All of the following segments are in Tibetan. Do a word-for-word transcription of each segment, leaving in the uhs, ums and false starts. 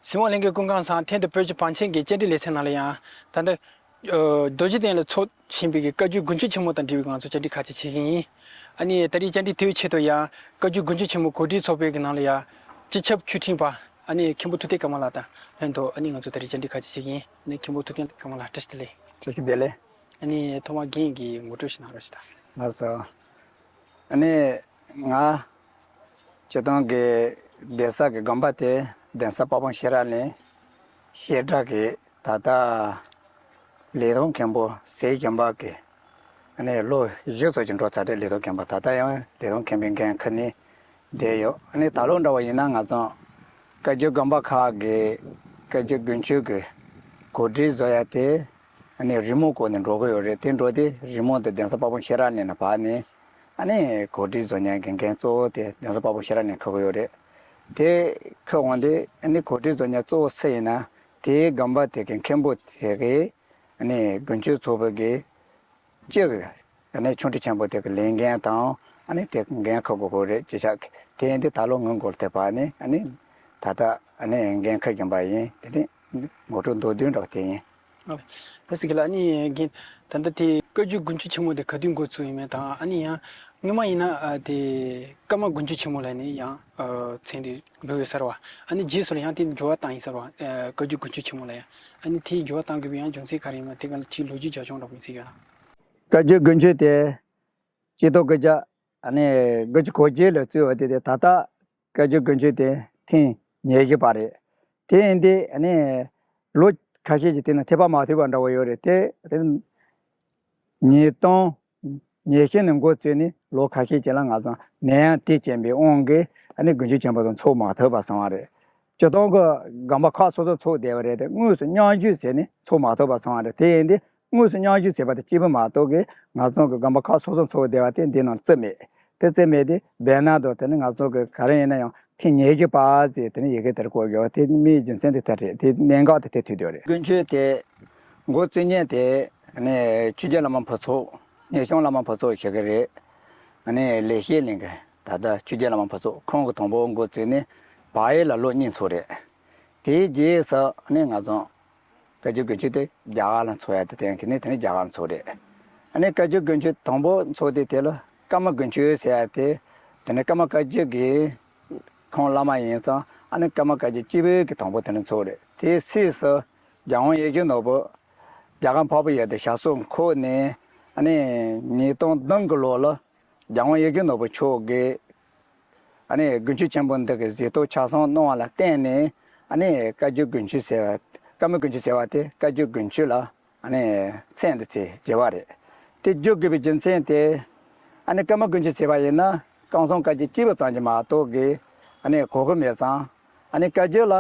གཟིགས་མོ་ལྷན་རྒྱས་སྐུ་ཁམས་བཟང་། ཐེངས་འདིའི་བོད་ཀྱི་བང་ཆེན་གྱི་བཅར་འདྲི་ལེ་ཚན་ནང་ལ་ཡང་ད་ལྟ་ཨ་རྡོ་རྗེ་གདན་ལ་འཚོགས་བཞིན་པའི་གི་བཀའ་བརྒྱུད་དགུན་ཆོས་ཆེན་མོ་དང་འབྲེལ་བའི་ང་ཚོ་བཅར་འདྲི་ཁ་ཤས་བྱེད་ཀྱི་ཡིན། ཨ་ནི་ད་རེས་བཅར་འདྲི་དེའི་ཆེད་དུ་ཡང་བཀའ་བརྒྱུད་དགུན་ཆོས་ཆེན་མོ་གོ་སྒྲིག་ཚོགས་པའི་གི་ནང་ལ་ཡང་སྤྱི་ཁྱབ་ཆོས་ཁྲིམས་པ་ཨ་ནི་མཁན་པོ་ཐུབ་བསྟན་ཀརྨ་ལགས་དང་ལྷན་དུ་ཨ་ནི་ང་ཚོ་ད་རེས་བཅར་འདྲི་ཁ་ཤས་བྱེད་ཀྱི་ཡིན། ཨ་ནི་མཁན་པོ་ཐུབ་བསྟན་ཀརྨ་ལགས་བཀྲ་ཤིས་བདེ་ལེགས། བཀྲ་ཤིས་བདེ་ལེགས། ཨ་ནི་ཐོག་མར་རྒན་གྱིས་ངོ་སྤྲོད་ཞིག་གནང་རོགས་ཞུ་དང་། ལགས་སོ། ཨ་ནི་ང་སྤྱིར་བཏང་གི་གདན་ས་གི་དགོན་པ་དེ་གདན་ས་དཔལ་སྤུངས་ཤེས་རབ་གླིང་བཤད་གྲྭ་གི་ད་ལྟ་ལི་ཐང་མཁན་པོ་ཟས་མཁན་པ་གི་ཨ་ནི་ལོ་བཞི་ཙམ་ཅིག་འགྲོ་ཚར་རེད། ལི་ཐང་མཁན་པ་ད་ལྟ་ཡང་ལི་ཐང་མཁན་པོའི་འགན་ཁུར་ནས་བསྡད་ཡོད། ཨ་ནི་ད་ལོ་འདྲ་བ་ཡིན་ན་ང་ཚོ་བཀའ་བརྒྱུད་དགོན་པ་ཁག་གི་བཀའ་བརྒྱུད་དགུན་ཆོས་ཀྱི་གོ་སྒྲིག་བཟོ་ཡ་དེ་ཨ་ནི་རི་མོ་བཀོད་ནས་འགྲོ་གི་ཡོད་རེད། དེ་འགྲོ་དེ་རི་མོ་དེ་གདན་ས་དཔལ་སྤུངས་ཤེས་རབ་གླིང་ནས་ཕར་ནས་ཨ་ནི་གོ་སྒྲིག་བཟོ་མཁན་གྱི་འགན་གཙོ་བོ་དེ་གདན་ས་དཔལ་སྤུངས་ཤེས་རབ་གླིང་ཁུར་གི་ཡོད་རེད། དེ་ཁུར་འོང་དེ་ཨ་ནི་གོ་སྒྲིག་བཟོ་མཁན་གཙོ་བོ་སུ་ཡིན་ན་དེའི་དགོན་པ་དེ་གི་མཁན་པོ་དེ་གི་ཨ་ནི་དགུན་ཆོས་ཚོགས་པའི་གི་སྤྱི་གི་ཨ་ནི་ཆོས་ཁྲིད་ཆེན་པོ་དེ་གི་ལས་འགན་དང་ཨ་ནི་དེ་གི་འགན་ཁུར་དགོས་ཀྱི་རེད། ཅི་བྱ་གི་དེ་ཡིན་དུས་ད་ལོ་ངའི་མགོ་ལ་ཐེབས་པ་ནི་ཨ་ནི་ད་ལྟ་ཨ་ནི་འགན་ཁུར་གྱིན་པ་ཡིན། དེ་ནི་ངོ་སྤྲོད་མདོར་བསྡུས་འདྲ་བོ་དེ་ཡིན། ཨ་ལེ། ད་ཟེར་གི་ལ་ཨ་ནི་རྒན་ད་ལྟ་དེ་བཀའ་བརྒྱུད་དགུན་ཆོས་ཆེན་མོ་དེ་ག་དུས་འགོ་བཙུགས་ཡིན་མིན་དང་ཨ་ནི་ཡང་སྔོན་མ་ཡིན་ན་ཨ་དེ་ཀརྨ་དགུན་ཆོས་ཆེན་མོ་ལབ་ནས་ཡང་ཨ་མཚན་དེ་འབོད་ཡོད་ས་རེད་བ། ཨ་ནི་རྗེས་སུ་ལ་ཡང་དེ་འགྱུར་བ་བཏང་ཡིན་ས་རེད་བ། ཨ་བཀའ་བརྒྱུད་དགུན་ཆོས་ཆེན་མོ་ལ་ཡང་ཨ་ནི་དེ་འགྱུར་བ་བཏང་དགོས་པའི་ཡང་རྒྱུ་མཚན་ག་རེ་ཡིན་མིན་དེ་ག་ལ་ཅིག་ལོ་རྒྱུས་རྒྱབ་ཆུང་འདྲ་པོ་ཡིན་ཟེར་གི་ཡོད་ན། བཀའ་བརྒྱུད་དགུན་ཆོས་དེ་སྤྱི་ལོ་དགུ་བརྒྱ་ཨ་ནི་དགུ་བཅུ་གོ་བརྒྱད་ལ་བཙུགས་པ་དེ་དེ་ད་ལྟ་བཀའ་བརྒྱུད་དགུན་ཆོས་དེ་ཐེངས་ཉེར་བཞི་པ་རེད། དེ་ཡིན་དུས་ཨ་ནི་ལོ་ཁ་ཤས་ཀྱི་སྟེང་ན་ཐེ་བ་མ་ཐུག་པ་འདྲ་བོ་ཡོད་རེད་དེ། དེ་ཉིས་སྟོང་ཉེར་བཞི་ནས་འགོ་བཙུགས་ནས་ལོ་ཁ་ཤས་ཅིག་ལ་ང་ཚོ་ནད་ཡམས་དེ་རྐྱེན་པས་དབང་གིས་ཨ་ནི་དགུན་ཆོས་ཆེན་པོ་དེ་འཚོགས་མ་ཐུབ་པ་སོང་བ་རེད། སྤྱིར་བཏང་གི་དགོན་པ་ཁག་སོ་སོ་འཚོགས་བསྡད་པ་རེད་དེ་དངོས་སུ་མཉམ་ཞུགས་བྱས་ནས་འཚོགས་མ་ཐུབ་པ་སོང་བ་རེད། དེ་ཡིན་དུས་དངོས་སུ་མཉམ་ཞུགས་བྱས་པ་དེ་གཅིག་པུ་མ་གཏོགས་ཀྱི་ང་ཚོ་གི་དགོན་པ་ཁག་སོ་སོ་འཚོགས་བསྡད་པ་དེ་འདི་ནང་བརྩི་མེད། དེ་བརྩི་མེད་དེ་སྦེ་ན་དོ་དེ་ནི་ང་ཚོ་གི་ག་རེ་ཡིན་ན་ཡང་ཐེངས་ཉེར་བཞི་པ་ཟེར་དེ་ནི་ཡི་གེ་དེར་བཀོད་ཡོད། དེ་མིའི་རྒྱུ་མཚན་དེ་དེ་རེད། དེ་གནད་འགག་དེ་དེ་ཐུག་དེ་རེད། དགུན་ཆོས་དེ་འགོ་བཙུགས་མཁན་དེ་ནི་ཆོས་རྗེ་བླ་མ་ཕུན་ཚོགས་ཉེ་ཆུང་བླ་མ་ཕུན་ཚོགས་ཞིག་གི་རེད། ནི་ལེགས་བཤད་གླིང་གི་ད་ལྟ་ཆོས་རྗེ་བླ་མ་ཕུན་ཚོགས་ཁོང་གི་དང་པོ་འགོ་བཙུགས་ནས་བག་ཡོད་ལ་ལོ་གཉིས་འཚོགས་རེད། དེའི་རྗེས་སུ་ནི་ང་ཚོ་བཀའ་བརྒྱུད་དགུན་ཆོས་དེ་རྒྱ་གར་ལ་འཚོགས་ཡ་དེ་དེ་ཡང་གི་ནི་དེ་ནི་རྒྱ་གར་ལ་འཚོགས་རེད། ཨ་ནི་བཀའ་བརྒྱུད་དགུན་ཆོས་དང་པོ་འཚོགས་དུས་དེ་ལ་ཀརྨ་དགུན་ཆོས་ཟེར་ཡ་དེ་དེ་ནི་ཀརྨ་བཀའ་བརྒྱུད་ཀྱི་ཁོང་བླ་མ་ཡིན་ཙང་ཨ་ནི་ཀརྨ་བཀའ་བརྒྱུད་སྤྱི་བོས་ཀྱི་དང་པོ་དེ་ནི་འཚོགས་རེད། དེའི་སྲིད་སུ་རྒྱལ་དབང་ཡེ་ཤེས་ནོར་བུ་རྒྱ་གར་འཕགས་པའི་ཡུལ་དུ་ཞབས་སོར་འཁོད་ནས་ཨ་ནི་ཉིས་སྟོང་བདུན་གྱི་ལོ་ལ་རྒྱལ་དབང་ཡེ་ཤེས་ནོར་བུ་མཆོག་གིས་ཨ་ནི་དགུན་ཆོས་ཆེན་པོ་འདི་གི་གཟེངས་རྟགས་ཆ་ཚང་གནང་བ་ལ་བརྟེན་ནས་ཨ་ནི་བཀའ་བརྒྱུད་དགུན་ཆོས་ཟེར་བ་ཀརྨ་དགུན་ཆོས་ཟེར་བ་དེ་བཀའ་བརྒྱུད་དགུན་ཆོས་ལ་ཨ་ནི་མཚན་འདི་ཚེ་བགྱི་བ་རེད། དེ་བགྱི་དགོས་པའི་རྒྱུ་མཚན་དེ་ཨ་ནི་ཀརྨ་དགུན་ཆོས་ཟེར་བ་ཡིན་ན་ཀམ་ཚང་བཀའ་བརྒྱུད་སྤྱི་བོ་ཙམ་གྱིས་མ་གཏོགས་ཀྱི་ཨ་ནི་གོ་གི་མེད་ཙང་ཨ་ནི་བཀའ་བརྒྱུད་ལ་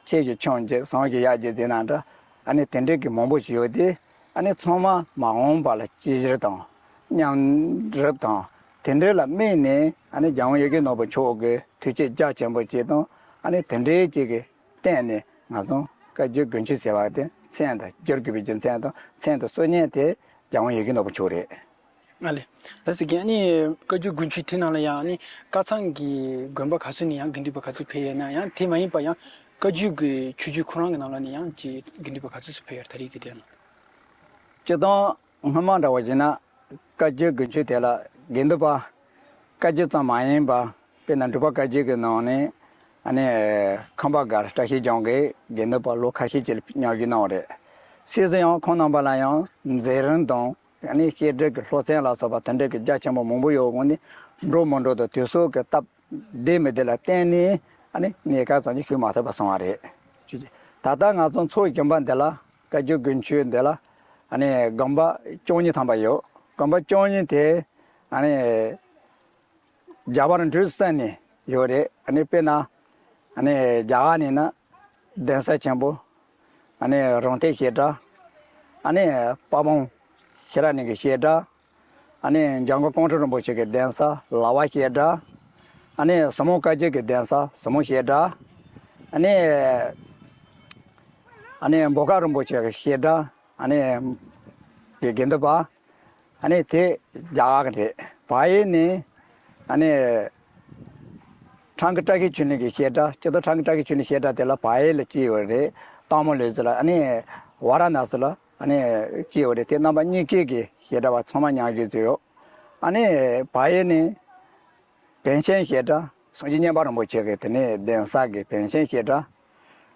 ཆེ་ཞིང་ཆུང་ཞིང་བཟང་ཞིང་ཡག་ཞིང་ཟེར་ན་འདྲ། ཨ་ནི་དེ་འདྲའི་གི་མང་པོ་ཞིག་ཡོད་དེ་ཨ་ནི་ཚང་མ་མ་འོངས་པ་ལ་དཔྱད་གཞིར་དང་མཉམ་རུབ་དང་དེ་འདྲའི་ལ་དམིགས་ནས་ཨ་ནི་རྒྱལ་དབང་ཡེ་ཤེས་ནོར་བུ་མཆོག་གི་ཐུགས་བསྐྱེད་རྒྱ་ཆེན་པོ་ཅིག་དང་ཨ་ནི་དེ་འདྲའི་ཅིག་གི་བརྟེན་ནས་ང་ཚོ་བཀའ་བརྒྱུད་དགུན་ཆོས་ཟེར་བ་དེ་མཚན་དུ་བསྒྱུར་དགོས་པའི་རྒྱུ་མཚན་དང་མཚན་དུ་གསོལ་མཁན་དེ་རྒྱལ་དབང་ཡེ་ཤེས་ནོར་བུ་མཆོག་རེད། ཨ་ལེ། ད་ཟེར་གི་ཨ་ནི་བཀའ་བརྒྱུད་དགུན་ཆོས་དེ་ནང་ལ་ཡང་ཨ་ནི་ཀམ་ཚང་གི་དགོན་པ་ག་ཚོད་ནས་ཡང་དགེ་འདུན་པ་ག་ཚོད་ཕེབས་ཡོད་ན་ཡང་དེ་མ་ཡིན་པ་ཡང་བཀའ་བརྒྱུད་ཀྱི་ཆོས་བརྒྱུད་ཁོ་རང་གི་ནང་ལ་ནས་ཡང་ཅིག་དགེ་འདུན་པ་ག་ཚོད་ཙམ་ཕེབས་ཡོད་རེད་ད་རེས་ཀྱི་དེ་ནང་། སྤྱིར་བཏང་སྔོན་མ་འདྲ་བ་བྱས་ན་བཀའ་བརྒྱུད་དགུན་ཆོས་དེ་ལ་དགེ་འདུན་པ་བཀའ་བརྒྱུད་ཙམ་མ་ཡིན་པ་དཔེར་ན་འབྲུག་པ་བཀའ་བརྒྱུད་ཀྱི་ནང་ནས་ཨ་ནི་ཁམས་པ་སྒར་བཀྲ་ཤིས་ལྗོངས་ཀྱི་དགེ་འདུན་པ་ལོ་ཁ་ཤས་ཅིག་མཉམ་ཞུགས་གནང་བ་རེད། སྲིད་སུ་ཡང་ཁོང་རྣམ་པ་ལ་ཡང་མཛད་རིམ་དང་ཨ་ནི་བཤད་སྒྲུབ་ཀྱི་སློབ་ཚན་ལ་སོགས་པ་དེ་འདྲ་གི་རྒྱ་ཆེན་པོ་མང་པོ་ཡོད་དགོངས་ནས་འགྲོ་མི་འགྲོ་དང་དུས་ཚོད་ཀྱི་སྟབས་བདེ་མི་བདེ་ལ་བརྟེན་ནས་ཨ་ནི་གནས་སྐབས་ཙམ་གྱི་ཞུགས་མ་ཐུབ་པ་སོང་བ་རེད། ད་ལྟ་ང་ཚོ་འཚོགས་བཞིན་པ་འདི་ལ་བཀའ་བརྒྱུད་དགུན་ཆོས་འདི་ལ་ཨ་ནི་དགོན་པ་བཅུ་གཉིས་ཐམ་པ་ཡོད། དགོན་པ་བཅུ་གཉིས་དེ་ཨ་ནི་རྒྱ་བལ་འབྲུག་གསུམ་ནས་ཡོད་རེད། ཨ་ནི་དཔེར་ན་ཨ་ནི་རྒྱ་གར་ནས་ན་གདན་ས་ཆེན་པོ་ཨ་ནི་རང་ཐེག་བཤད་གྲྭ། ཨ་ནི་དཔལ་སྤུངས་ཤེས་རབ་གླིང་གི་བཤད་གྲྭ། ཨ་ནི་འཇམ་མགོན་ཀོང་སྤྲུལ་རིན་པོ་ཆེ་གི་གདན་ས་ལག་པ་བཤད་གྲྭ། ཨ་ནི་ཟབ་མོ་བཀའ་བརྒྱུད་ཀྱི་གདན་ས་ཟབ་མོ་བཤད་གྲྭ། ཨ་ནི་ཨ་ནི་འབོད་དཀར་རིན་པོ་ཆེ་གི་བཤད་གྲྭ། ཨ་ནི་གི་དགེ་འདུན་པ། ཨ་ནི་དེ་རྒྱ་གར་གི་རེད། བལ་ཡུལ་ནས་ཨ་ནི་ཁྲི་ ཁྲང་ཀི་བཀྲ་ཤིས་ཆོས་གླིང་གི་བཤད་གྲྭ། སྤྱི་ལོ་ཁྲང་ཀི་བཀྲ་ཤིས་ཆོས་གླིང་བཤད་གྲྭ་དེ་ལ་བལ་ཡུལ་ལ་སྐྱེས་ཡོད་རེད། སྟག་མོ་ལུས་ལ་ཨ་ནི་ཝཱ་ར་ཎ་སི་ལ་ཨ་ནི་སྐྱེས་ཡོད་རེད། དེ་རྣམ་པ་གཉིས་ཀའི་གི་བཤད་གྲྭ་བ་ཚང་མ་མྱང་རྒྱུད་ཚོ་ཡོད། ཨ་ནི་བལ་ཡུལ་ནས་བན་ཤན་བཤད་གྲྭ། སངས་རྒྱས་མཉན་པ་རིན་པོ་ཆེ་གི་དེ་ནས་གདན་ས་གི་བན་ཤན་བཤད་གྲྭ།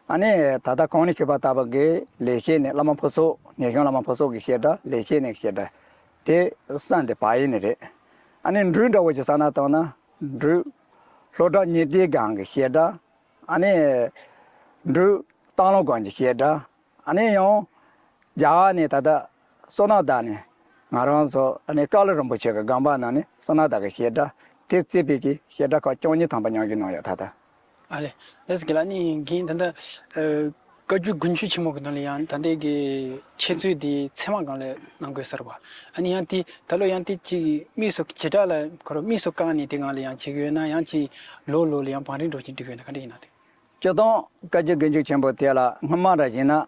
ཨ་ནི་ད་ལྟ་གོང་ནས་ཞུས་པ་ལྟ་བུ་གི་ལེགས་བཤད་ནས་བླ་མ་ཕུན་ཚོགས། ཉི་གཞོན་བླ་མ་ཕུན་ཚོགས་ཀྱི་བཤད་གྲྭ། ལེགས་བཤད་ནས་བཤད་གྲྭ། དེ་གསུམ་དེ་བལ་ཡུལ་ནས་རེད། ཨ་ནི་འབྲུག་འདྲ་བོ་ཅིག་བསམ་ན་བཏང་ན། འབྲུག་ལྷོ་བྲག་ཉི་སྟེང་སྒང་གི་བཤད་གྲྭ། ཨ་ནི་འབྲུག་སྟག་ལུང་སྒང་གི་བཤད་གྲྭ། ཨ་ནི་ཡང་རྒྱ་གར་ནས་ད་ལྟ་སོ་ན་ད་ནས་ང་རང་ཚོ་ཨ་ནི་ཀ་ལི་རིན་པོ་ཆེ་གི་དགོན་པ་ནང་ནས་སོ་ན་ད་གི་བཤད་གྲྭ། དེ་བརྩིས་པའི་གི་བཤད་གྲྭ་ཁག་བཅུ་གཉིས་ཐམ་པ་མྱང་རྒྱུད་གནང་ཡོད་ད་ལྟ། ཨ་ལེ། ལགས་སོ་རྒན་ལགས། ཨ་ནི་རྒན་ད་ལྟ་ཨ་བཀའ་བརྒྱུད་དགུན་ཆོས་ཆེན་མོ་གི་ནང་ལ་ཡང་ད་ལྟའི་གི་འཆད་རྩོད་དེ་ཚད་མ་སྒང་ལ་གནང་དགོས་ཟེར་བ། ཨ་ནི་ཡང་དེ་ད་ལོ་ཡང་དེ་ཅིག་དམིགས་སུ་བྱེ་བྲག་ལ་ཁོ་རང་དམིགས་སུ་བཀར་ནས་དེ་སྒང་ལ་ཡང་བྱེད་ཀྱི་ཡོད་ན། ཡང་ཅིག་ལོ་ལོ་ལ་ཡང་བང་རིམ་འགྲོ་བཞིན་འགྲིག་ཡོད་ན་ག་འདྲ་ཡིན་ན་དེ། སྤྱིར་བཏང་བཀའ་བརྒྱུད་དགུན་ཆོས་ཆེན་པོ་དེ་ལ་སྔོན་མ་ར་བཞིན་ན་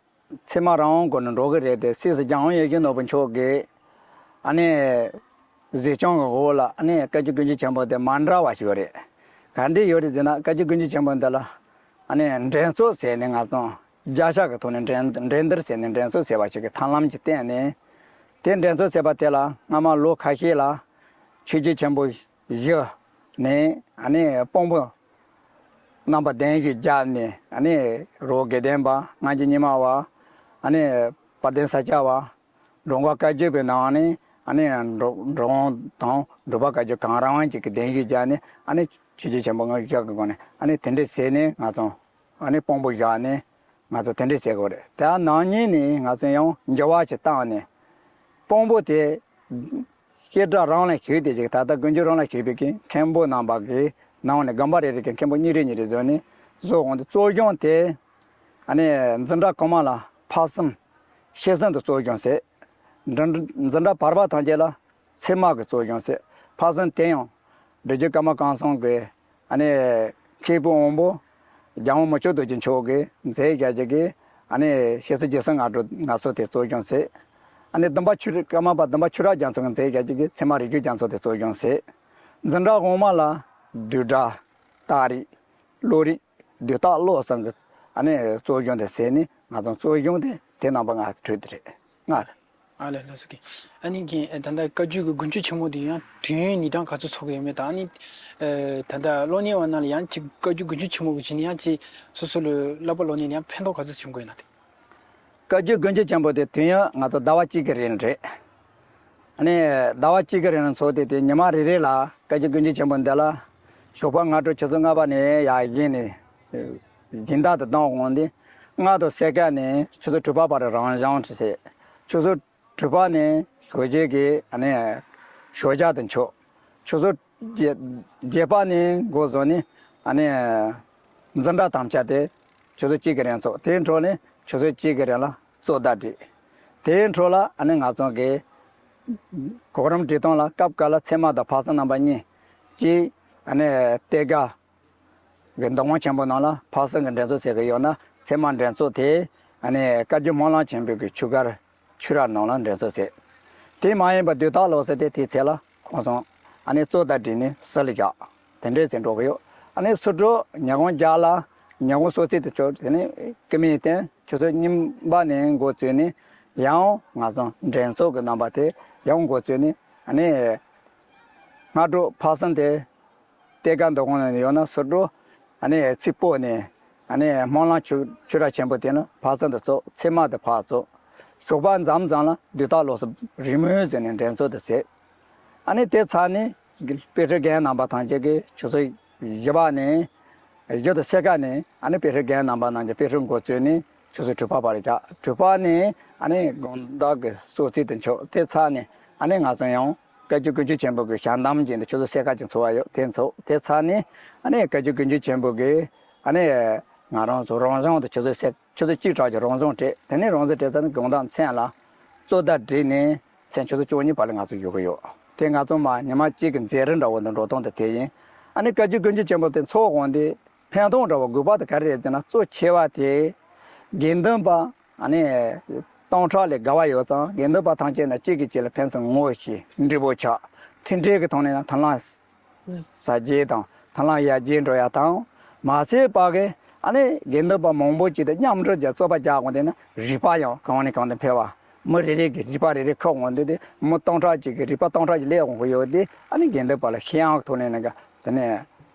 ཚད་མ་རང་དབང་སྒོ་ནས་འགྲོ་གི་རེད་དེ། སྲིད་ཞུ་རྒྱལ་དབང་ཡིད་བཞིན་ནོར་བུ་མཆོག་གིས་ཨ་ནི་གཟིགས་སྐྱོང་གི་འོག་ལ་ཨ་ནི་བཀའ་བརྒྱུད་དགུན་ཆོས་ཆེན་པོ་དེ་མ་འདྲ་བ་ཞིག་ཡོད་རེད། ག་འདྲ་ཡོད་རེད་ཟེར་ན། བཀའ་བརྒྱུད་དགུན་ཆོས་ཆེན་པོ་འདི་ལ་ཨ་ནི་འགྲན་རྩོད་ཟེར་ནས་ང་ཚོ་བརྒྱ་ཆ་གི་ཐོག་ནས་འགྲན་འགྲན་བསྡུར་ཟེར་ནས་འགྲན་རྩོད་ཟེར་བ་ཞིག་གི་ཐབས་ལམ་ཅིག་བསྟན་ནས། དེ་འགྲན་རྩོད་ཟེར་བ་དེ་ལ་སྔ་མ་ལོ་ཁ་ཤས་ལ་ཆོས་བརྒྱུད་ཆེན་པོ་བཞི་ནས་ཨ་ནི་དཔང་པོ་རྣམ་པ་གདན་ཞུ་བརྒྱབ་ནས། ཨ་ནི་རི་བོ་དགེ་ལྡན་པ། སྔ་འགྱུར་རྙིང་མ་བ། ཨ་ནི་དཔལ་ལྡན་ས་སྐྱ་བ། འགྲོ་མགོན་བཀའ་བརྒྱུད་པའི་ནང་ནས་ཨ་ནི་འགྲོ་འགྲོ་དབང་དང་འབྲུག་པ་བཀའ་བརྒྱུད་གང་རུང་ཅིག་གི་གདན་ཞུ་བརྒྱབ་ནས། ཨ་ནི་ཆོས་བརྒྱུད་ཆེན་པོ་ལྔ་བཞི་གི་སྒོ་ནས་ཨ་ནི་དེ་འདྲས་བྱས་ནས་ང་ཚོ་ཨ་ནི་དཔང་པོ་བཞག་ནས་ང་ཚོ་དེ་འདྲས་བྱེད་དགོས་རེད། དེ་ནང་ཉིད་ནས་ང་ཚོ་ཡང་འགྱུར་བ་ཞིག་བཏང་ནས། དཔང་པོ་དེ་བཤད་གྲྭ་རང་ལ་ཞུགས་ཏེ་ཅིག་ད་ལྟ་དགུན་ཆོས་རང་ལ་ཞུགས་པའི་གི་མཁན་པོ་རྣམ་པ་གི་ནང་ནས་དགོན་པ་རེ་རེ་གི་མཁན་པོ་གཉིས་རེ་གཉིས་རེ་བཟོས་ནས་བཟོ་འོང་དུས། གཙོ་སྐྱོང་དེ་ཨ་ནི་འཛིན་གྲྭ་གོང་མ་ལ་འཕགས་གསུམ་ཤེར་གསུམ་དུ་གཙོ་སྐྱོང་བྱས། འཛིན་འཛིན་གྲྭ་བར་པ་ཐམས་ཅད་ལ་ཚད་མ་གི་གཙོ་སྐྱོང་བྱས། འཕགས་གསུམ་དེ་ཡང་སྒྲུབ་བརྒྱུད་ཀརྨ་བཀའ་གསུམ་གྱི་ཨ་ནི་མཁས་པའི་དབང་པོ་རྒྱལ་དབང་མི་བསྐྱོད་རྡོ་རྗེ་མཆོག་གིས་མཛད་བཞག་བྱས་ཀྱི་ཨ་ནི་ཞེ་གསུམ་རྗེས་གསུམ་སྔགས་འགྲོ་སྔགས་ཚོགས་དེ་གཙོ་སྐྱོང་བྱས། ཨ་ནི་བདུན་པ་ཆོས་རིག་ཀརྨ་པ་བདུན་པ་ཆོས་གྲགས་རྒྱ་མཚོ་གིས་མཛད་བཞག་བྱས་ཀྱི་ཚད་མ་རིག་བརྒྱུད་རྒྱ་མཚོ་དེ་གཙོ་སྐྱོང་བྱས། འཛིན་གྲྭ་འོག་མ་ལ་བསྡུས་གྲྭ། རྟགས་རིགས། བློ་རིག། བསྡུས་རྟགས་བློ་གསུམ་གྱི་ཨ་ནི་གཙོ་སྐྱོང་དེ་བྱས་ནས། ང་ཚོ་གཙོ་སྐྱོང་དེ་དེ་རྣམ་པ་ལྔ་གྲོལ་དེ་རེད། ལྔ། ཨ་ལེ། ལགས་སོ་རྒན། ཨ་ནི་རྒན་ད་ལྟ་བཀའ་བརྒྱུད་ཀྱི་དགུན་ཆོས་ཆེན་མོ་འདི་ཡང་དུས་ཡུན་ཉིན་གྲངས་ག་ཚོད་འཚོགས་ཀྱི་ཡོད་མེད་དང་། ཨ་ནི་ད་ལྟ་སློབ་གཉེར་བ་རྣམས་ལ་ཡང་ཅིག་བཀའ་བརྒྱུད་དགུན་ཆོས་ཆེན་མོ་གི་བྱས་ནས་ཡང་ཅིག་སོ་སོ་ལ་བསླབ་པ་སློབ་གཉེར་ལ་ཡང་ཕན་ཐོགས་ག་ཚོད་བྱུང་གི་ཡོད་ན་དེ། བཀའ་བརྒྱུད་དགུན་ཆོས་ཆེན་མོ་དེ་དུས་ཡུན་ང་ཚོ་ཟླ་བ་གཅིག་གི་རིང་རེད། ཨ་ནི་ཟླ་བ་གཅིག་གི་རིང་ལ་འཚོགས་ཏེ། དེ་ཉི་མ་རེ་རེ་ལ་བཀའ་བརྒྱུད་དགུན་ཆོས་ཆེན་མོ་འདི་ལ་ཞོགས་པ་སྔ་དྲོ་ཆུ་ཚོད་ལྔ་པ་ནས་ཡར་བཞེངས་ནས་སྦྱིན་བདག་ཏུ་བཏང་འོང་སྟེ། ལྔ་དང་ཕྱེད་ཀ་ནས་ཆུ་ཚོད་དྲུག་པ་བར་རང་སྦྱོང་བྱེད། ཆུ་ཚོད་དྲུག་པ་ནས་ཞོགས་ཀྱི་ཨ་ནི་ཞོགས་ཇ་དུ་མཆོད། ཆུ་ཚོད་བརྒྱད་བརྒྱད་པ་ནས་འགོ་བཟུང་ནས་ཨ་ནི་འཛིན་གྲྭ་དམ་བཅའ་དེ་ཆུ་ཚོད་གཅིག་གི་རིང་འཚོགས། དེའི་འཕྲོ་ནས་ཆུ་ཚོད་གཅིག་གི་རིང་ལ་གཙོ་བརྡ་སྒྲིག། དེའི་འཕྲོ་ལ་ཨ་ནི་ང་ཚོ་གི་གོ་རིམ་སྒྲིག་སྟངས་ལ་སྐབས་འགའ་ལ་ཚད་མ་དང་འཕགས་གསུམ་རྣམ་པ་གཉིས། གཅིག་ཨ་ནི་གཏད་དགའ་གི་འདུ་ཁང་ཆེན་པོ་ནང་ལ་འཕགས་གསུམ་གྱི་འགྲན་ཚོགས་ཟེར་གྱི་ཡོད་ན། ཚད་མ་འགྲན་ཚོགས་དེ་ཨ་ནི་བཀའ་བརྒྱུད་སྨོན་ལམ་ཆེན་པོའི་གི་ཆོས་སྒར་ཆོས་ར་ནང་ལ་འགྲན་ཚོགས་ཟེར། དེ་མ་ཡིན་པ་བསྡུས་རྟགས་ཀློག་ཟེར་དེ་དེའི་ཚེ་ལ་ཁོང་ཚོ་ཨ་ནི་གཙོ་བརྡ་བསྒྲིགས་ནས་ཟུར་ལ་བཞག། དེ་འདྲས་ཟེར་འགྲོ་གི་ཡོད། ཨ་ནི་ཚོགས་དྲུག་ཉིན་གུང་བརྒྱ་ལ་ཉིན་གུང་གསོལ་ཚིགས་དེ་ཆོག། དེ་ནས་སྐུ་མིའི་རྟེན། ཆུ་ཚོད་གཉིས་པ་ནས་འགོ་བཙུགས་ནས་ཡང་ང་ཚོ་འགྲན་ཚོགས་ཀྱི་རྣམ་པ་དེ་ཡང་འགོ་བཙུགས་ནས། ཨ་ནི་སྔ་དྲོ་འཕགས་གསུམ་དེ་གཏད་དགའ་འདུ་ཁང་ནང་ཡོད་ན་ཚོགས་དྲུག་ཨ་ནི་ཚིག་སྤོས་ནས། ཨ་ནི་སྨོན་ལམ་ཆོས་ཆོས་ར་ཆེན་པོ་དེ་ནི་འཕགས་གསུམ་དུ་ཚོགས། ཚད་མ་དེ་ཕར་ཚོགས། ཞོགས་པ་མཚམས་མཚམས་ལ་བསྡུས་རྟགས་ཀློག་ས་རེས་མོས་བཟོས་ནས་འགྲན་ཚོགས་དེ་བྱས། ཨ་ནི་དེ་ཚར་ནས་དཔེ་ཁྲིད་རྒན་རྣམ་པ་ཐམས་ཅད་ཀྱིས་ཆུ་ཚོད་བཞི་པ་ནས་བཞི་དང་ཕྱེད་ཀ་ནས་ཨ་ནི་དཔེ་ཁྲིད་རྒན་རྣམ་པ་རྣམས་ཀྱིས་དཔེ་ཁྲིད་འགོ་བཙུགས་ནས་ཆུ་ཚོད་དྲུག་པ་བར་བཞག། དྲུག་པ་ནས་ཨ་ནི་དགོང་དག་གི་གསོལ་ཚིགས་དེ་མཆོད། དེ་ཚར་ནས་ཨ་ནི་ང་ཚོ་ཡང་བཀའ་བརྒྱུད་དགུན་ཆོས་ཆེན་པོ་གི་ཞལ་གདམས་ཀྱི་འདི་ཆུ་ཚོད་ཕྱེད་ཀ་ཅིག་འཚོགས་པ་ཡོད། དེ་འཚོགས། དེ་ཚར་ནས་ཨ་ནི་བཀའ་བརྒྱུད་དགུན་ཆོས་ཆེན་པོ་གི་ཨ་ནི་ང་རང་ཚོ་རང་སྦྱོང་དེ་ཆུ་ཚོད་ཕྱེད་ཆུ་ཚོད་གཅིག་གྲངས་ཀྱི་རང་སྦྱོང་སྤྲད། དེ་ནས་རང་སྦྱོང་སྤྲད་ཚར་ནས་དགོང་དག་མཚན་ལ་གཙོ་བརྡ་བསྒྲིགས་ནས་མཚན་ཆུ་ཚོད་བཅུ་གཉིས་བར་ལ་ང་ཚོ་ཡོད་ཀྱི་ཡོད། དེ་ང་ཚོ་མ་ཉི་མ་གཅིག་གི་མཛད་རིམ་འདྲ་བོ་འདི་འགྲོ་སྟངས་དེ་དེ་ཡིན། ཨ་ནི་བཀའ་བརྒྱུད་དགུན་ཆོས་ཆེན་པོ་དེ་འཚོགས་འོང་དུས་ཕན་ཐོགས་འདྲ་བོ་དགོས་པ་དེ་ག་རེ་རེད་ཟེར་ན། གཙོ་ཆེ་བ་དེ་དགེ་འདུན་པ་ཨ་ནི་སྟོང་ཕྲག་ལས་བརྒལ་བ་ཡོད་ཙང་། དགེ་འདུན་པ་ཐམས་ཅད་ནི་གཅིག་གིས་གཅིག་ལ་ཕན་ཚུན་ངོ་ཤེས་འདྲིས་པོ་ཆགས། མཐུན་སྒྲིལ་གྱི་ཐོག་ནས་ཡང་མཐུན་ལམ་ཟབ་རྒྱས་དང་ མཐུན་ལམ་ཡར་རྒྱས་འགྲོ་ཡ་དང་། མ་ཟད་པ་གི་ཨ་ནི་དགེ་འདུན་པ་མང་པོ་ཅིག་དང་མཉམ་འབྲེལ་གྱི་རྩོད་པ་རྒྱག་འོང་དེ་ན་རིག་པ་ཡང་གང་ནས་གང་དུ་འཕེལ་བ། མི་རེ་རེ་གི་རིག་པ་རེ་རེ་ཁོག་འོང་དུས་དེ་མི་སྟོང་ཕྲག་ཅིག་གི་རིག་པ་སྟོང་ཕྲག་ཅིག་སླེབས་འོང་གི་ཡོད་དེ། ཨ་ནི་དགེ་འདུན་པ་ལ་ཤེས་ཡོན་ཐོག་ནས་ནི་ག་དེ་ནས་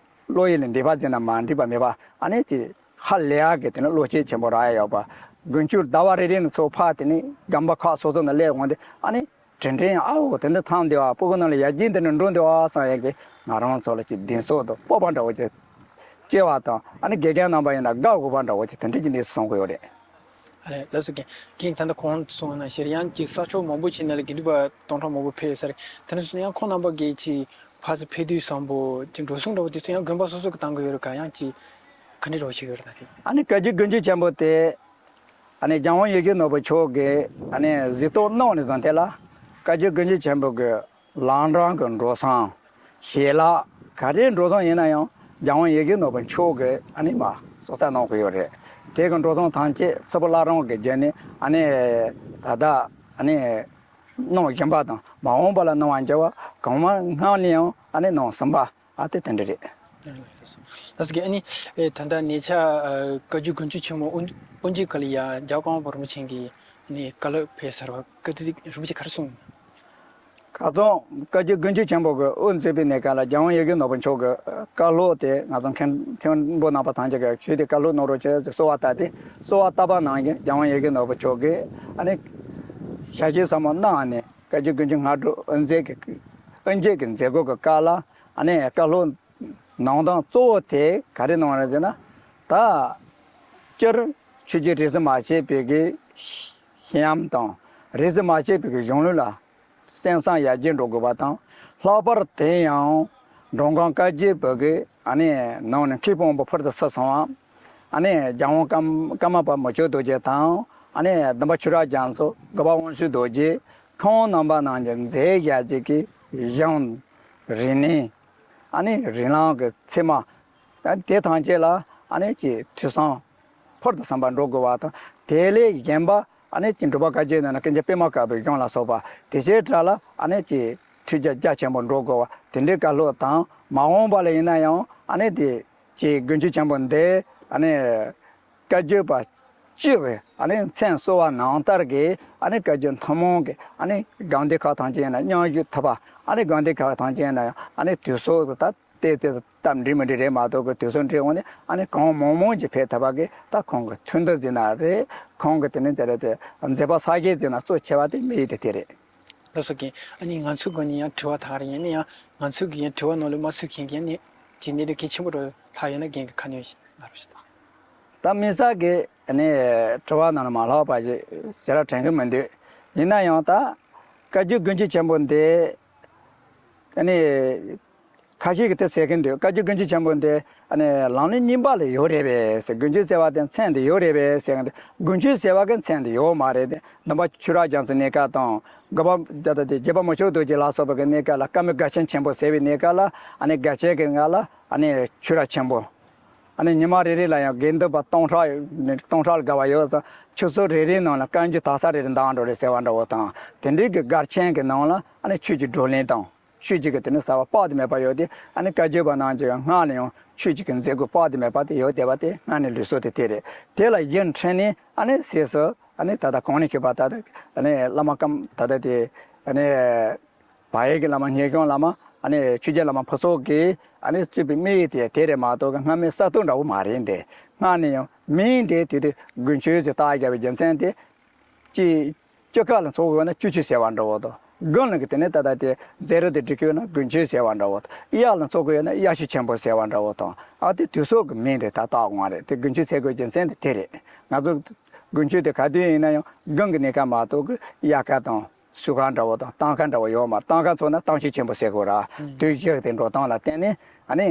བློ་ཡུལ་ལས་འདས་པ་ཟེར་ན་མ་འགྲིག་པ་མེད་པ། ཨ་ནི་ཅིག་ཧ་ལས་ཡག་གི་དེ་ནི་བློ་སྐྱེད་ཆེན་པོ་རག་ཡ་ཡོད་པ། དགུན་ཆོས་ཟླ་བ་རེ་རེ་ནས་ཚུར་ཕར་དེ་ནི་དགོན་པ་ཁག་སོ་སོ་ནས་སླེབས་འོང་དེ། ཨ་ནི་དྲིན་དྲན་ཨ་འོ་དེ་འདྲ་ཐང་འདི་བ་སྤུ་གུ་ནང་ལ་ཡར་རྒྱས་འདི་འདྲ་འགྲོ་འདི་བ་བསམ་ཡག་གི་ང་རང་ཚོ་ལ་ཅིག་གདེང་ཚོད་དང་སྤོབས་པ་འདྲ་བོ་ཅིག་སྐྱེ་བ་དང་། ཨ་ནི་དགེ་རྒན་རྣམ་པ་ཡིན་ན་དགའ་དགོས་པ་འདྲ་བོ་ཅིག་དེ་འདྲ་ཅིག་འདི་སོང་གི་ཡོད་རེད། ཨ་ལས་ལགས་སོ། རྒན་རྒན་ད་ལྟ་གོང་གསུངས་ན་ཤེར་ཡང་ཅིག་ས་ཕྱོགས་མང་པོ་ཞིག་ནང་ལ་དགེ་འདུན་པ་སྟོང་ཕྲག་མང་པོ་ཕེབས་ཡོད་ས་རེད། དེ་ནས་ཡང་ཁོང་རྣམ་པ་གིས་ཅིག་ཕར་ཚུར་ཕེབས་དུས་བཟང་པོ་ཅིག་འགྲོ་སོང་འདྲ་བོ་དེ་ཚོ་ཡང་དགོན་པ་སོ་སོ་གི་བཏང་གི་ཡོད་རེད་ག་ཡང་ཅིག་ག་འདྲ་རོགས་བྱེད་ཡོད་རེད་ད་དེ། ཨ་ནི་བཀའ་བརྒྱུད་དགོན་སྤྱི་ཆེན་པོ་དེ་ཨ་ནི་རྒྱལ་དབང་ཡེ་ཤེས་ནོར་བུ་མཆོག་གིས་ཨ་ནི་གཟིགས་རྟོག་གནང་ནས་བཟུང་དེ་ལ་བཀའ་བརྒྱུད་དགོན་སྤྱི་ཆེན་པོ་གི་ལམ་འགྲོ་གི་འགྲོ་སོང་ཞལ་ལག་ག་རེ་འགྲོ་སོང་ཡིན་ན་ཡང་རྒྱལ་དབང་ཡེ་ཤེས་ནོར་བུ་མཆོག་གིས་ཨ་ནི་མ་གསོལ་ཚ་གནང་གི་ཡོད་རེད། དེ་གི་འགྲོ་སོང་ཐམས་ཅད་ཚུར་པོ་བླ་བྲང་གི་རྒྱབ་ནས་ཨ་ནི་ད་ལྟ་ཨ་ནི་གནང་བཞིན་པ་དང་མ་འོངས་པ་ལ་གནང་བ་འཇལ་བ་གང་མང་སྔ་ནས་ཡང་ཨ་ནི་གནང་ཟིན་པ་ཨ་དེ་དེ་འདྲ་རེད། ལགས་སོ། ལགས་སོ། ཨ་ནི་ཨེ་ད་ལྟ་ཉེ་ཆར་ཨ་བཀའ་བརྒྱུད་དགོན་སྤྱི་ཆེན་མོ་དབུ་དབུ་འབྱེད་སྐབས་ལ་ཡ་རྒྱལ་བ་ཀརྨ་པ་རིན་པོ་ཆེ་གིས་ཨ་ནི་བཀའ་སློབ་ཕེབས་ཚར་བ་བཀའ་ཁྲིད་རིན་པོ་ཆེ་ག་རེ་གསུངས། ཁ་སང་བཀའ་བརྒྱུད་དགོན་སྤྱི་ཆེན་པོ་གི་དབུ་མཛད་པའི་གནས་སྐབས་ལ་རྒྱལ་དབང་ཡེ་ཤེས་ནོར་བུ་མཆོག་གི་བཀའ་སློབ་དེ་ང་ཚོ་མཁན་མཁན་པོ་རྣམ་པ་ཐམས་ཅད་ཀྱིས་ཞུས་ཏེ་བཀའ་སློབ་གནང་རོགས་བྱས་ཟེར་གསོལ་བ་བཏབ་སྟེ། གསོལ་བ་བཏབ་པ་ནང་བཞིན་རྒྱལ་དབང་ཡེ་ཤེས་ནོར་བུ་མཆོག་གིས་ཨ་ནི་ཞལ་གྱིས་ཟབ་མོ་གནང་ནས་བཀའ་བརྒྱུད་དགོན་སྤྱི་སྔ་དྲོ་དབུ་མཛད་ཀྱི་དབུ་འབྱེད་ཀྱི་མཛད་སྒོ་གི་སྐབས་ལ་ཨ་ནི་བཀའ་སློབ་གནང་སྟངས་གཙོ་བོ་དེ་ག་རེ་གནང་རེད་ཟེར་ན། ད་སྤྱིར་ཆོས་བརྒྱུད་རིས་སུ་མ་ཆད་པའི་གི་ཤེས་ཡོན་དང་རིས་སུ་མ་ཆད་པའི་གི་གཞུང་ལུགས་ལ་གསན་བསམ་ཡར་རྒྱས་འགྲོ་དགོས་པ་དང་། ལྷག་པར་དེ་ཡང་མགྲོན་ཁང་བཀའ་བརྒྱུད་པའི་གི་ཨ་ནི་ནང་ནས་མཁས་པ་དབང་པོ་ཕུལ་དུ་སུ་སོང་བ། ཨ་ནི་རྒྱལ་དབང་ཀརྨ་ཀརྨ་པ་མུ་ཁྱུད་རྡོ་རྗེ་དང་། ཨ་ནི་སྡོམ་པ་ཆོས་གྲགས་རྒྱ་མཚོ། འགོ་པ་དབང་ཕྱུག་རྡོ་རྗེ། ཁོང་རྣམ་པ་རྣམས་ཀྱི་མཛད་རྗེས་ཀྱི་གཞུང་རིག་གནས། ཨ་ནི་རིགས་ལམ་གྱི་ཚད་མ། ཨ་ནི་དེ་ཐམས་ཅད་ལ་ཨ་ནི་ཀྱི་ཐོས་བསམ་ཕུལ་དུ་བསམ་པ་འགྲོ་དགོས་པ་དང་། དེ་ལས་གཞན་པ་ཨ་ནི་ཀྱི་འབྲུག་པ་བཀའ་བརྒྱུད་ནང་ན་ཀུན་མཁྱེན་པད་མ་དཀར་པོའི་གཞུང་ལ་སོགས་པ་དེ་བྱས་གྲས་ལ་ཨ་ནི་ཀྱི་ཐོས་རྒྱ་རྒྱ་ཆེན་པོ་འགྲོ་དགོས་པ་དེ་འདྲའི་བཀའ་སློབ་དང་། མ་འོངས་པ་ལ་ཡིན་ན་ཡང་ཨ་ནི་དེ་ཀྱི་དགོན་སྤྱི་ཆེན་པོ་འདི་ཨ་ནི་བཀའ་བརྒྱུད་པ་སྤྱི་བའི་ཨ་ནི་མཚན་གསོལ་བ་ནང་ལྟར་གྱི་ཨ་ནི་བཀའ་བརྒྱུད་ཐུན་མོང་གི་ཨ་ནི་དགོན་སྡེ་ཁག་ཐམས་ཅད་ཡིན་ན་མཉམ་ཞུགས་ཐུབ་པ། ཨ་ནི་དགོན་སྡེ་ཁག་ཐམས་ཅད་ཡིན་ན་ཡང་ཨ་ནི་དུས་སོགས་ཀྱི་ད་ཏོག་ཙམ་སྟབས་འགྲིག་མི་འགྲིག་རེད་མ་གཏོགས་ཀྱི་དུས་སོགས་འགྲིག་འོང་ནས་ཨ་ནི་གང་མང་མང་ཅིག་ཕེབས་ཐུབ་པ་གི་ད་ཁོང་གི་ཐུགས་འདུན་ཟེར་ན་རེད། ཁོང་གི་དེ་ནི་དེ་རེད་དེ་མཛད་པ་གསར་བཞེངས་ཟེར་ན་གཙོ་ཆེ་བ་དེ་དམིགས་ཡུལ་དེ་དེ་རེད། ལགས་སོ་རྒན། ཨ་ནི་ང་ཚོའི་སྒོ་ནས་ཡང་དྲི་བ་དག་རེ་ཡིན་ན་ཡང་ང་ཚོའི་གི་ཡང་དྲི་བ་ནང་ལ་མ་ཚུད་མཁན་གྱི་ཡང་ནི་དྲི་གནད་དེ་གལ་ཆེན་པོ་རུ་ལྷག་ཡོད་ན་རྒན་གྱི་ཁ་ནས་ང་རོ་ཞིག་དང་། ད་དམིགས་བསལ་གྱི་ཨ་ནི་དྲི་བ་ནང་ལ་མ་ལྷག་པ་ཞིག་ཟེར་ར་དྲན་གི་མི་འདུག་ཡིན་ན་ཡང་ད་བཀའ་བརྒྱུད་དགོན་སྤྱི་ཆེན་པོ་འདི་ཨ་ནི་ཁ་ཤས་ཀྱིས་དེ་ཟེར་གྱིན་འདུག་བཀའ་བརྒྱུད་དགོན་སྤྱི་ཆེན་པོ་འདི་ཨ་ནི་ལམ་རིམ་གཉིས་པ་ལ་ཡོད་རེད་པས་ཟེར། དགོན་སྤྱི་ཟེར་བ་དེ་མཚན་དེ་ཡོད་རེད་པས་ཟེར་གྱིན་འདུག་དགོན་སྤྱི་ཟེར་བ་གི་མཚན་དེ་ཡོད་མ་རེད་དེ། སྡོམ་པ་ཆོས་གྲགས་རྒྱ་མཚོའི་གནས་སྐབས་དང་། འགོ་པ་ད་ལྟ་དེ་རྗེ་འབངས་མུ་ཁྱུད་རྡོ་རྗེ་ལ་སོགས་པ་གི་གནས་སྐབས་ལ་བཀའ་མའི་དགའ་ཆེན་ཆེན་པོ་ཟེར་བའི་གནས་སྐབས་ལ་ཨ་ནི་དགའ་ཆེན་གྱི་ངང་ལ་ཨ་ནི་ཆོས་གྲགས་ཆེན་པོ། ཨ་ནི་ཉི་མ་རེ་རེ་ལ་ཡང་དགེ་འདུན་པ་སྟོང་ཕྲག་སྟོང་ཕྲག་ལ་བརྒལ་བ་ཡོད་ཙང་ཆུ་ཚོད་རེ་རེའི་ནང་ལ་བཀའ་འགྱུར་དག་ས་རེ་རེ་འདང་འགྲོ་རེད་ཟེར་བ་འདྲ་བོ་དང་། དེ་འདྲའི་གི་སྒར་ཆེན་གྱི་ནང་ལ་ཨ་ནི་ཆོས་ཀྱི་བགྲོ་གླེང་དང་། ཆོས་ཀྱི་གི་དེ་ནི་ཟབ་པ་དཔག་ཏུ་མེད་པ་ཡོད་དེ། ཨ་ནི་བཀའ་བརྒྱུད་པ་རྣམས་ཀྱི་སྔགས་ལ་ཡང་ཆོས་ཀྱི་གི་མཛད་སྒོ་དཔག་ཏུ་མེད་པ་དེ་ཡོད་བསྡད་པ་དེ་སྔ་ནས་ལུགས་སྲོལ་དེ་དེ་རེད། དེ་ལ་རྒྱུན་འཁྲིལ་ནས་ཨ་ནི་སྲས་སུ་ཨ་ནི་ད་ལྟ་གོང་ནས་ཞུས་པ་ད་ལྟ་ཨ་ནི་བླ་མ་ཀམ་ད་ལྟ་དེ་ཨ་ནི་བག་ཡོད་ཀྱི་བླ་མ་ཉེ་གཞུང་བླ་མ་ཨ་ནི་ཆོས་རྒྱལ་བླ་མ་ཕུན་ཚོགས་ཀྱིས་ཨ་ནི་གཙོས་པའི་དམིགས་ཡུལ་དེ་དེ་རེད་མ་གཏོགས་སྔ་མའི་གསར་གཏོད་འདྲ་བོ་མ་རེད་འདི། སྔ་ནས་ཡང་མིང་དེ་དེ་དུས་དགུན་ཆོས་ཟེར་བཏགས་བཞག་པའི་རྒྱུ་མཚན་དེ། ཅི། སྤྱི་ཁ་ལ་ཚོགས་ཡོད་ན་སྤྱི་ཆོས་ཟེར་བ་འདྲ་བོ་དང་། དགུན་ལ་གི་དེ་ནས་ད་ལྟ་དེ་མཛད་རིམ་དེ་སྒྲིག་གི་ཡོད་ན་དགུན་ཆོས་ཟེར་བ་འདྲ་བོ་དང་། དབྱར་ལ་ཚོགས་གི་ཡོད་ན་དབྱར་ཆོས་ཆེན་པོ་ཟེར་བ་འདྲ་བོ་དང་། ཨ་དེ་དུས་སོགས་ཀྱི་མིང་དེ་ད་བཏགས་དགོས་རེད། དེ་དགུན་ཆོས་ཟེར་དགོས་རྒྱུ་མཚན་དེ་དེ་རེད། ང་ཚོ་དགུན་ཆོས་དེ་ག་དུས་ཡིན་ན་ཡང་དགུན་གྱི་གནས་སྐབས་མ་གཏོགས་ཀྱི་དབྱར་ཁ་དང་སོས་ཁ་འདྲ་བོ་དང་གཏམ་ཁ་འདྲ་བོ་ཡོད་མ་རེད། གཏམ་ཁ་ཚོགས་ན་གཏམ་ཆོས་ཆེན་པོ་ཟེར་དགོས་ར། དུས་བཞི་དེ་འགྲོ་སྟངས་ལ་བརྟེན་ནས་ཨ་ནི་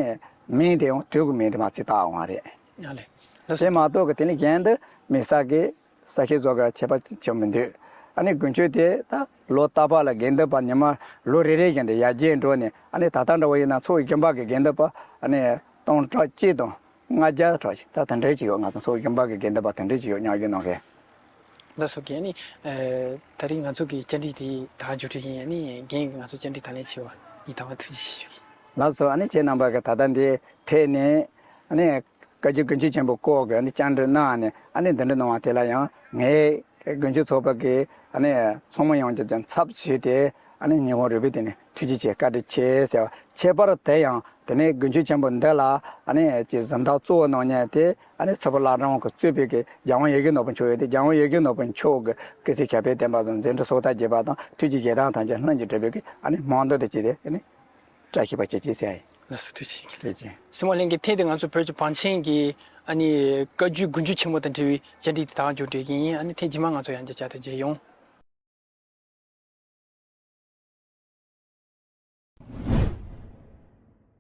མིང་དེ་ཡང་དུས་ཀྱི་མིང་དེ་མ་ཚད་བཏགས་དགོས་རེད། ཨ་ལས། དེ་མ་གཏོགས་ཀྱི་དེ་ནི་གཞན་དུ་དམིགས་བསལ་གྱི་ས་ཤིང་བཟོ་ག་ཁྱད་པར་ཅིག་མི་འདུག་ཨ་ནི་དགུན་ཆོས་དེ་ད་ལོ་རྟག་པར་ལ་དགེ་འདུན་པ་ཉི་མ་ལོ་རེ་རེ་བཞིན་དུ་ཡར་རྒྱས་འགྲོ་ནས། ཨ་ནི་ད་ལྟ་འདྲ་བོ་ཡིན་ན་ཚོགས་རྒྱུན་པ་གི་དགེ་འདུན་པ་ཨ་ནི་སྟོང་ཕྲག་གཅིག་དང་ལྔ་བརྒྱ་ཕྲག་ཅིག་ད་དེ་འདྲ་ཅིག་ཡོད། ང་ཚོ་ཚོགས་རྒྱུན་པ་གི་དགེ་འདུན་པ་དེ་འདྲ་ཅིག་ཡོད། མཉམ་ཞུགས་གནང་མཁན། ལགས་སོ་རྒན། ཨ་ནི་ཨ་ད་རིང་ང་ཚོ་གི་བཅར་འདྲི་དེ་ད་མཇུག་སྒྲིལ་ཡིན། ཨ་ནི་རྒན་གྱིས་ང་ཚོ་བཅར་འདྲི་དང་ལེན་བྱས་པ་ཡིན་དང་བ་ཐུགས་རྗེ་ཆེ་ཞུ་གི། ལགས་སོ། ཨ་ནི་ཁྱེད་རྣམ་པ་གི་ད་ལྟ་འདི་ཕེབས་ནས་ཨ་ནི་བཀའ་བརྒྱུད་དགུན་ཆོས་ཆེན་པོ་སྐོར་གི་ཨ་ནི་བཅར་འདྲི་གནང་ནས་ཨ་ནི་འདི་འདྲ་གནང་བ་དེ་ལ་ཡང་ངས་དགུན་ཆོས་ཚོགས་པ་གི་ཨ་ནི་ཚོགས་མི་ཡོངས་ཀྱི་ཚབ་ཞུས་ཏེ་ཨ་ནི་ཉི་ཧོང་རུས་པའི་གཏིང་ནས་ཐུགས་རྗེ་ཆེ་བཀའ་དྲིན་ཆེ་ཟེར་བ། ཁྱད་པར་དུ་ཡང་དེ་ནས་དགུན་ཆོས་ཆེན་པོ་འདི་ལ་ཨ་ནི་ཀྱི་གཟེངས་རྟགས་གཙོ་བོ་གནང་མཁན་དེ་ཨ་ནི་ཚེ་ཕུག་བླ་བྲང་གི་གཙོས་པའི་གི་རྒྱལ་དབང་ཡེ་ཤེས་ནོར་བུ་མཆོག་ཡོད་དེ། རྒྱལ་དབང་ཡེ་ཤེས་ནོར་བུ་མཆོག་གི་སྐུ་ཚེ་ཞབས་པད་བརྟན་པ་དང་མཛད་འཕྲིན་སྲོག་ཐག་བརྒྱད་པ་དང་ཐུགས་ཀྱི་དགེ་རྒན་ཐམས་ཅད་ལྷུན་གྱིས་གྲུབ་པའི་གི་ཨ་ནི་སྨོན་འདུན་དུ་བཅས་ཏེ་ཨ་ནི་བཀྲ་ཤིས་པ་བྱེད་ཅེས་ཟེར་ཡ་ཡིན། ལགས་སོ། ཐུགས་རྗེ་ཆེ། ཐུགས་རྗེ་ཆེ། སྲིད་དབང་ལྷན་རྒྱས། ཐེངས་འདི་ང་ཚོ་བོད་ཀྱི་བང་ཆེན་གྱི་ཨ་ནི་བཀའ་བརྒྱུད་དགུན་ཆོས་ཆེན་མོ་དང་འབྲེལ་བའི་བཅར་འདྲི་དེ་ད་ག་མཇུག་སྒྲིལ་གྱི་ཡིན། ཨ་ནི་ཐེངས་རྗེས་མ་ང་ཚོ་ཡང་བསྐྱར་ཐུགས་རྗེ་ཡོང་།